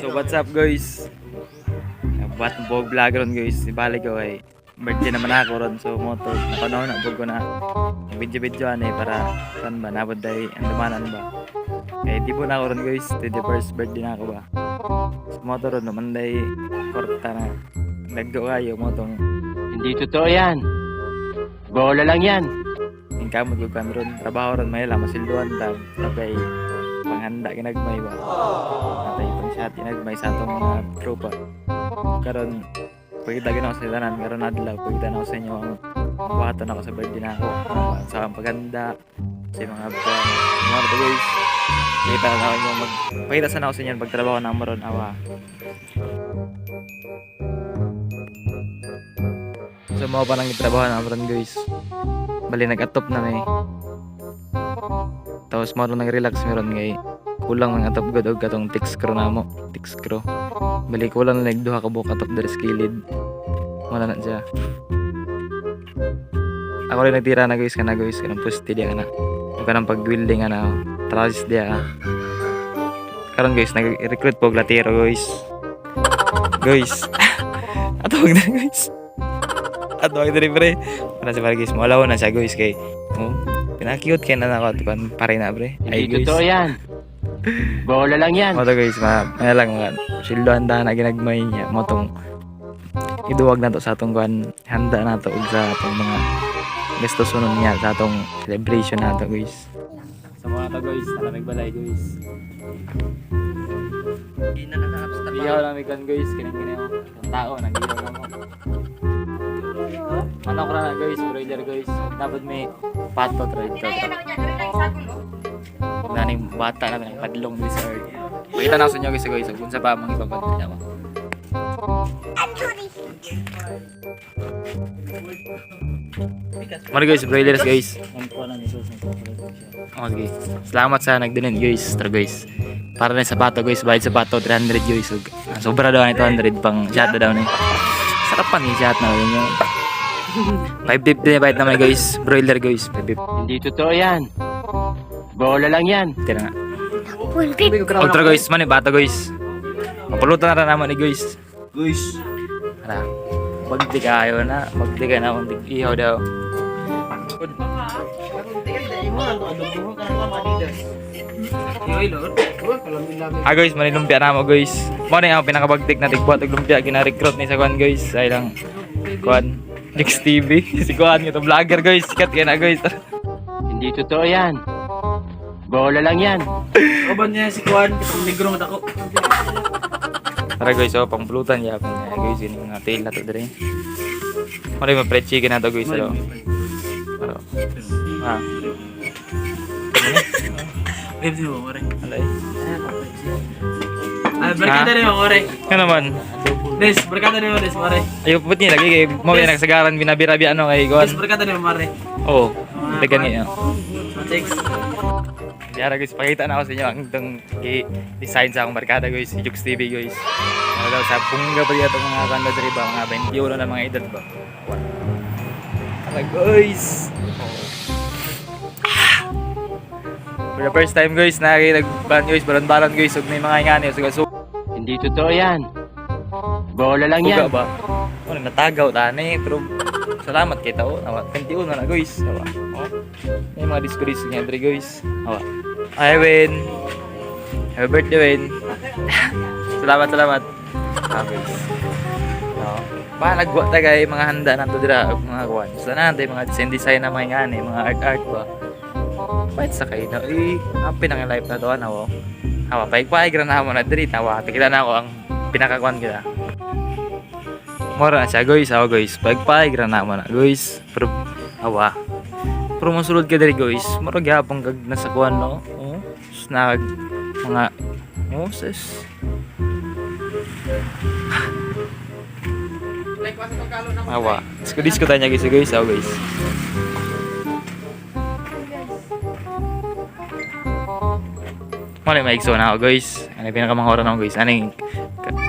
So what's up, guys? Buhat bog vlog ron, guys. Ibalik ko kay birthday naman ako ron, so moto napanahon na bog ko na video video ani para kan ba nabod day ang dumanan ba. Kay di na ako ron, guys, 21st birthday na ako ba. So moto ron naman day korta na nagdo kayo motong. Hindi totoo yan. Bola lang yan. Yung kamot ko kan ron trabaho ron may lang masilduan ta tapay panghanda ginagmay ba. Atay pang shot ginagmay sa atong mga tropa. Karon pagkita gina ako sa tanan karon adlaw, pagkita na ako sa inyo ang buhaton ako sa birthday na ako sa ang paganda sa mga buwan mga to, guys. Pakita na ako inyo mag pakita sana ako sa inyo ang pagtrabaho na ron awa. So mao pa nang gitrabaho na ron, guys. Bali nag-atop na may tapos mao ron nag-relax meron ngay kulang mga atop gud og katong text crew namo, text crew. Bali kulang na duha ka buok atop diri sa kilid. Wala na siya. Ako rin nagtira na, guys, kana, guys, kanang puste diya kana ug kanang pag-welding ana tralis diya. Karon, guys, nag-recruit po og latero, guys. Guys, ato na, guys, ato ang diri, pre. Ana si pare, guys, mo na siya, guys, kay oh, pinaka-cute kay na nako kan pare na, pre. Ay Hindi guys. totoo yan. Bola lang yan. Mo to, guys, ma ano lang mga sildo handa na ginagmay niya mo tong iduwag na to sa atong kuan handa na to ug sa atong mga gastusonon niya sa atong celebration na to, guys. Sa mga to, guys, nalamig balay, guys. Ihaw lang kan, guys, kining kini oh. Ang tao nag-ihaw na mo. Manok ra na, guys, broiler, guys. Dapat may pato tra dito. Naning bata namin ang padlong this earth. Pakita na ako sa inyo, guys, guys. Kung sa pa mga ibang content ako. Mara, guys, broilers, guys. Oh, sige. Salamat sa nag-donate, guys. Tara, guys. Para na sa sapato, guys, bayad sapato 300, guys. So, sobra daw ang 200 pang shot na daw ni. Sarap pa ni shot na yun yung 550 na bayad naman, guys. Broiler, guys. 550 Hindi totoo yan. Bola lang yan. na nga. Ultra, guys, man bato, guys. Mapulutan na rin naman ni, guys. Guys, Tara. Bagdi kayo na. Bagdi ka na kung ihaw daw. Ah, guys, manilumpia na mo, guys. Mo na yung pinakabagtik na tigbuhat og lumpia gina-recruit ni sa kuan, guys. Ay lang kuan Jix TV. Si kuan ito vlogger, guys. Sikat kay na, guys. Hindi totoo yan. Bola lang yan. Kaban niya si Juan, itong negro nga dako. Tara, guys, oh, pangpulutan yapon niya, guys, yun yung mga tail na to dire. Mo rin fried chicken na to, guys. Pero, pero ah. Babe, di mo, ore. Alay. Ay, barkada rin mo, ore. Ano naman? Des, barkada rin mo, des, ore. Ayaw put niya lagi kay mo yes. Nagsagaran binabirabi ano kay kuan. Des, barkada rin mo, ore. Oo. Oh, dagan niya. Checks. Yara, guys, pakita na ako sa inyo ang itong i-design sa akong barkada, guys, si Jux TV, guys. Ano daw sa bungga pa dito mga kanda diri ba, mga 21 na mga edad ba. Tara, guys. Oh. For the first time, guys, nakikita guys, baron-baron, guys, ug may mga ingani so Hindi totoo yan. Bola lang Suga yan. ba? Ano, natagaw tani, pero salamat kay tao. Awa, 21 na, guys. Awa. Oh. May mga disco disco nga diri, guys. Awa. Ay, Win. Happy birthday, Win. Salamat, salamat. Ah, guys. Oh. Pa nagwa ta kay mga handa nato dira og mga kuan. Sa na mga design design na mga ngani, mga art art ba. Pait sa kay na eh, happy na nga life na to ano. Awa, paig-paig ra na mo na diri tawa. Tikita na ako ang pinakakuan kita. Mora na siya, guys, awa, guys. Pagpaig ra na mo na, guys. Pero awa. Pero mosulod ka diri, guys. Mura gyapon kag nasa kuan no. Oh, snag mga oh sis. Awa. Disco disco tayo niya, guys, guys. Awa, guys. Mali maigso na ako, guys. Ano yung pinakamanghoran ako, guys? Ano yung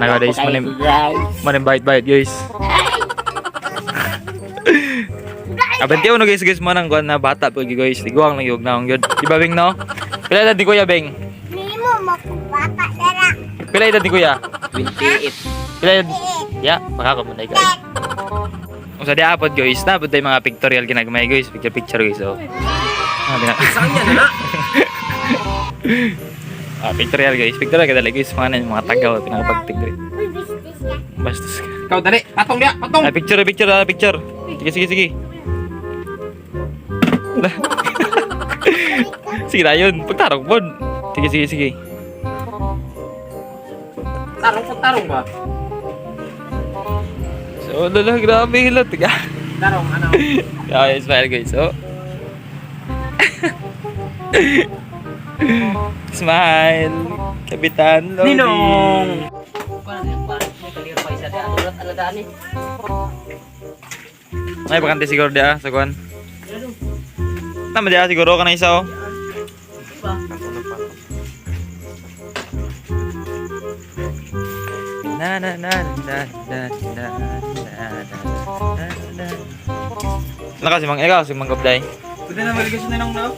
nagadays mo ni bite bite, guys. Abante uno, guys, guys mo nang kuan na bata po, guys. Tiguang lang yug na gyud. Di ba, Bing, no? Pila na di Kuya Bing? Nimo makubata na. Pila edad ni kuya? 28. Pila edad? Ya, baka ko man guys. Kung sa di apod guys, napod tayo mga pictorial ginagmay guys, picture picture guys oh. Ah, Saan yan na? Ah, pictorial guys, pictorial kadali guys, mga nan mga tagaw pinakapagtig diri. Bastos ka. Ikaw dali, patong dia, patong. Ah, picture, picture, ah, picture. Sige, sige, sige. Sige na yun. Pagtarong po. Sige, sige, sige. Tarong sa tarong ba? So, lala, grabe hilot. Tiga. Tarong ano? Okay, smile guys. Oh. Smile. Kapitan Lodi. Ninong. Ay, bakante siguro dia, sa kuan. Tama dia siguro ka na isa oh. Na na na na na na na na na. Naka si Mang ikaw si Mang Gobday. Pwede na maligosyo na nung no?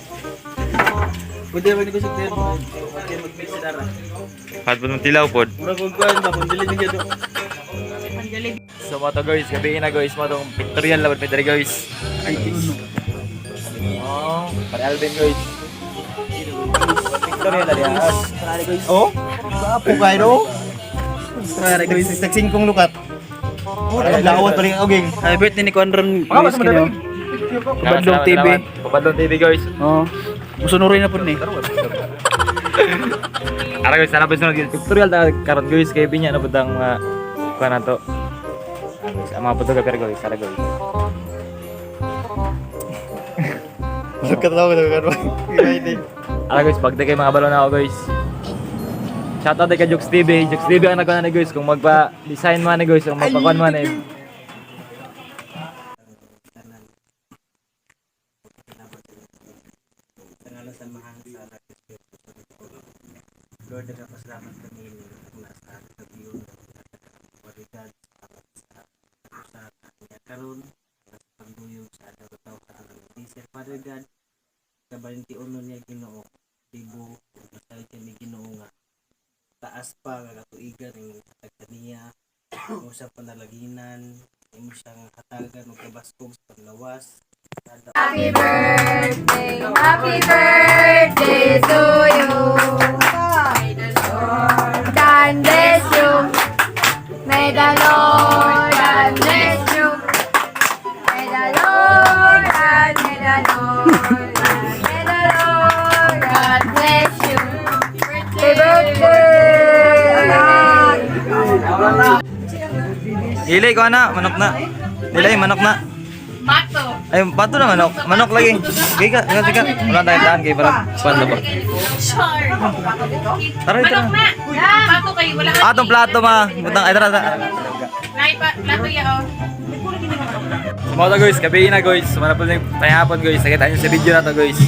Pwede na maligosyo na yun. Pwede mag-mix sa dara. Pat mo tilaw pod. Mura kong kuhan ba? Kung dili niya do. So mga to guys, gabi na guys, mga tong pictorial laban pa diri guys. Ay guys. Oh, para Alvin guys. Pictorial na diya. Oh? Apo kayo? Mare guys. Tagsingkong lukat. Oh, lawat pa rin ang uging. Happy birthday ni Conron. Guys, kini. Kabadlong TV. Kabadlong TV guys. Oh. Musunurin na po ni. Ara guys, sana pa sunod pictorial ta karon guys kay binya na pud ang mga kuan nato. Ah, guys, ang mga photographer guys, ara guys. Lukat ako lukat. Ara guys, pagda kay mga balon ako guys. Shout out kay Jokes TV. Jokes TV ang nagkuan na guys kung magpa-design man ni guys, kung magpa-kuan man eh. Sa samahan sa Lord, nagpapasalamat kami na nasa gabi Obrigado sa sa kanya karon sa pagduyog sa adlaw taw karon. Sir Father God, sa 21 niya Ginoo, libo masay kami Ginoo nga taas pa nga katuigan imong hatag kaniya, imo sa panalaginan, imo siyang hatagan og kabaskog sa panglawas. Happy birthday, happy birthday to you. May the Lord God bless you. May the Lord God bless you. May the Lord God, may the Lord God, may the Lord God bless you. Happy birthday, anak. Dili ko ana, manok na. Dili manok na. Mato. Ay, pato na manok. Manok lagi. Gay ka, sige, sige. Wala tayong daan kay para kuan na ba. Tara, tara. Manok na! Plato kayo, wala ka. Atong plato ma. Butang ay tara tara. Nay, plato ya, oh. Mga guys, gabi na guys. Sumana po yung panahapon guys. Nakita niyo sa video na to guys.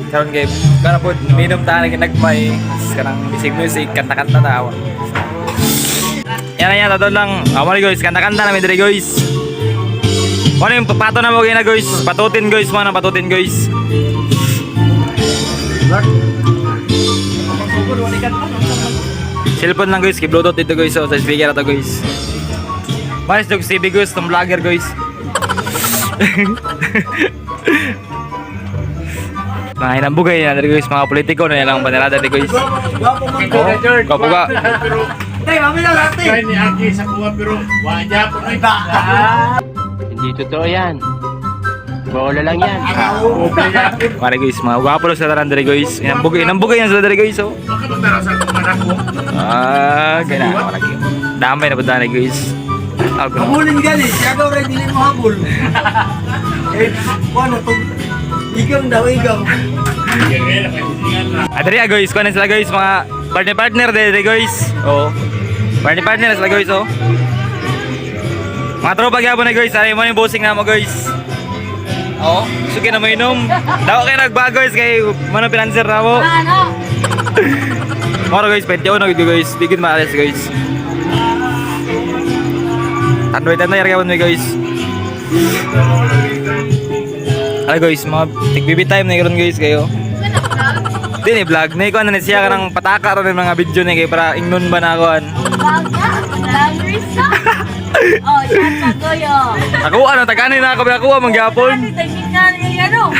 Karon kay kana po minom ta nag nagmay kanang music music kanta-kanta ta awa. Yan na yan, totoo lang. Amo ni guys, kanta-kanta namin diri guys. Ano yung pato na mo na guys? Patutin guys, mga patutin guys. Cellphone lang guys, kay Bluetooth dito guys, so, sa speaker na to guys. Maris dog TV guys, tong vlogger guys. Mga hinambugay na diri guys, mga politiko na lang banderada diri guys. Gwapo man Oh, Gwapo ka. Tay, mami na dati. Hindi totoo yan. Bola lang yan. Pare guys, mga gwapo lang sila tanan diri guys. Hinambugay, hinambugay yan sila diri guys oh. Ah, gana ako lagi. Damay na po dani guys. Ah, gano. Habulin gali, siya ka rin dili mo habol. Eh, kuan na to. Igam daw, igam. Ah, diri ah, guys, kuan na sila guys, mga partner partner diri guys. Oh. Partner partner na sila guys oh. Mga tropa gyapon na guys, ay mo yung bossing na mo guys. Oh, suki na mo inom. Daw kay nagbago guys kay mano financer na mo. Ano? Moro guys, 21 gid guys. Di gid maalis guys. Tandoy tandoy gyapon mi guys. Ay guys, mga tig BB time na karon guys kayo. Di ni vlog ni ko ano ni siya kanang pataka ra ni mga video ni kay para ingnon ba na kuan. Oh, yan sa goyo. Ako ano tagani na ako ako man gyapon. Ano?